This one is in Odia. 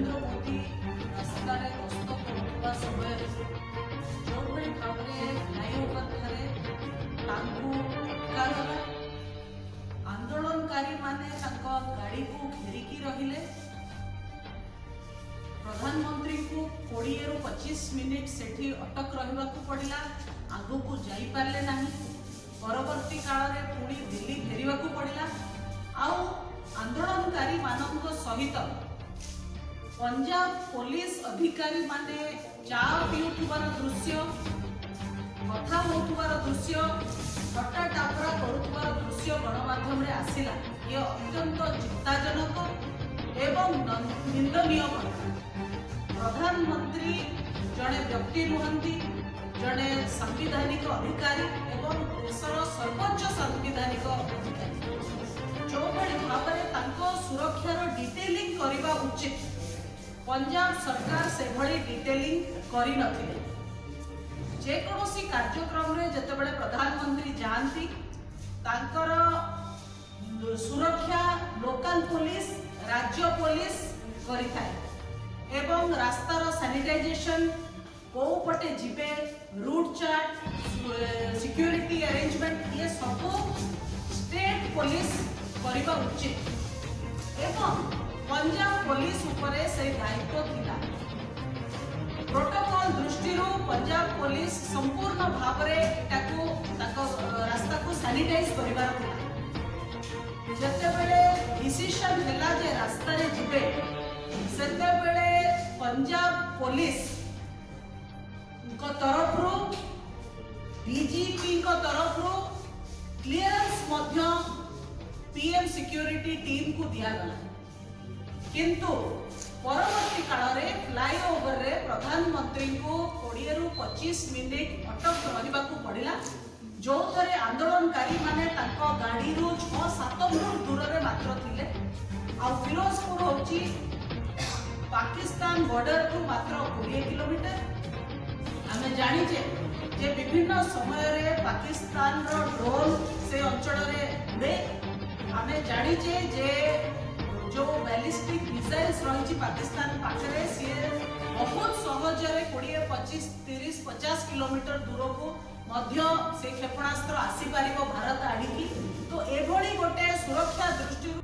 ନରେନ୍ଦ୍ର ମୋଦି ରାସ୍ତାରେ ଗସ୍ତ କରୁଥିବା ସମୟରେ ଯେଉଁଭଳି ଭାବରେ ଫ୍ଲାଇଓଭର ଠାରେ ତାଙ୍କୁ ଅଟକାଗଲା, ଆନ୍ଦୋଳନକାରୀମାନେ ତାଙ୍କ ଗାଡ଼ିକୁ ଘେରିକି ରହିଲେ, ପ୍ରଧାନମନ୍ତ୍ରୀଙ୍କୁ 20ରୁ 25 ମିନିଟ୍ ସେଠି ଅଟକ ରହିବାକୁ ପଡ଼ିଲା, ଆଗକୁ ଯାଇପାରିଲେ ନାହିଁ। ପରବର୍ତ୍ତୀ କାଳରେ ପୁଣି ଦିଲ୍ଲୀ ଫେରିବାକୁ ପଡ଼ିଲା। ଆଉ ଆନ୍ଦୋଳନକାରୀମାନଙ୍କ ସହିତ ପଞ୍ଜାବ ପୋଲିସ ଅଧିକାରୀମାନେ ଚା ପିଉଥିବାର ଦୃଶ୍ୟ, କଥା ହେଉଥିବାର ଦୃଶ୍ୟ, ଥଟ୍ଟା ଟାପରା କରୁଥିବାର ଦୃଶ୍ୟ ଗଣମାଧ୍ୟମରେ ଆସିଲା। ଇଏ ଅତ୍ୟନ୍ତ ଚିନ୍ତାଜନକ ଏବଂ ନିନ୍ଦନୀୟ ଘଟଣା। ପ୍ରଧାନମନ୍ତ୍ରୀ ଜଣେ ବ୍ୟକ୍ତି ନୁହନ୍ତି, ଜଣେ ସାମ୍ବିଧାନିକ ଅଧିକାରୀ ଏବଂ ଦେଶର ସର୍ବୋଚ୍ଚ ସାମ୍ବିଧାନିକ ଅଧିକାରୀ। ଯେଉଁଭଳି ଭାବରେ ତାଙ୍କ ସୁରକ୍ଷାର ଡିଟେଲିଂ କରିବା ଉଚିତ, ପଞ୍ଜାବ ସରକାର ସେଭଳି ଡିଟେଲିଂ କରିନଥିଲେ। ଯେକୌଣସି କାର୍ଯ୍ୟକ୍ରମରେ ଯେତେବେଳେ ପ୍ରଧାନମନ୍ତ୍ରୀ ଯାଆନ୍ତି, ତାଙ୍କର ସୁରକ୍ଷା ଲୋକାଲ ପୋଲିସ, ରାଜ୍ୟ ପୋଲିସ କରିଥାଏ ଏବଂ ରାସ୍ତାର ସାନିଟାଇଜେସନ, କୋଉ ପଟେ ଯିବେ, ରୁଟ୍ ଚାର୍ଟ, ସିକ୍ୟୁରିଟି ଆରେଞ୍ଜମେଣ୍ଟ, ଇଏ ସବୁ ଷ୍ଟେଟ୍ ପୋଲିସ କରିବା ଉଚିତ ଏବଂ ପଞ୍ଜାବ ପୋଲିସ ଉପରେ ସେଇ ଦାୟିତ୍ୱ ଥିଲା। ପ୍ରୋଟୋକଲ ଦୃଷ୍ଟିରୁ ପଞ୍ଜାବ ପୋଲିସ ସମ୍ପୂର୍ଣ୍ଣ ଭାବରେ ଏଟାକୁ ତାଙ୍କ ରାସ୍ତାକୁ ସାନିଟାଇଜ କରିବାର ଥିଲା। ଯେତେବେଳେ ଡିସିସନ ହେଲା ଯେ ରାସ୍ତାରେ ଯିବେ, ସେତେବେଳେ ପଞ୍ଜାବ ପୋଲିସ ଙ୍କ ତରଫରୁ, ଡିଜିପିଙ୍କ ତରଫରୁ କ୍ଲିୟରାନ୍ସ ମଧ୍ୟ ପିଏମ୍ ସିକ୍ୟୁରିଟି ଟିମ୍କୁ ଦିଆଗଲା। କିନ୍ତୁ ପରବର୍ତ୍ତୀ କାଳରେ ଫ୍ଲାଇଓଭରରେ ପ୍ରଧାନମନ୍ତ୍ରୀଙ୍କୁ 20ରୁ 25 ମିନିଟ୍ ଅଟକ ରହିବାକୁ ପଡ଼ିଲା, ଯୋଉଥିରେ ଆନ୍ଦୋଳନକାରୀମାନେ ତାଙ୍କ ଗାଡ଼ିରୁ 6-7 ଫୁଟ ଦୂରରେ ମାତ୍ର ଥିଲେ। ଆଉ ଫିରୋଜପୁର ହେଉଛି ପାକିସ୍ତାନ ବର୍ଡରଠୁ ମାତ୍ର 20 କିଲୋମିଟର। ଆମେ ଜାଣିଛେ ଯେ ବିଭିନ୍ନ ସମୟରେ ପାକିସ୍ତାନର ଡ୍ରୋନ୍ ସେ ଅଞ୍ଚଳରେ ଉଡ଼େ। ଆମେ ଜାଣିଛେ ଯେ ଯୋଉ ବ୍ୟାଲିଷ୍ଟିକ୍ ମିସାଇଲ୍ସ ରହିଛି ପାକିସ୍ତାନ ପାଖରେ, ସିଏ ବହୁତ ସହଜରେ 20, 25, 30, 50 କିଲୋମିଟର ଦୂରକୁ ମଧ୍ୟ ସେ କ୍ଷେପଣାସ୍ତ୍ର ଆସିପାରିବ ଭାରତ ଆଡ଼ିକି। ତ ଏଭଳି ଗୋଟେ ସୁରକ୍ଷା ଦୃଷ୍ଟିରୁ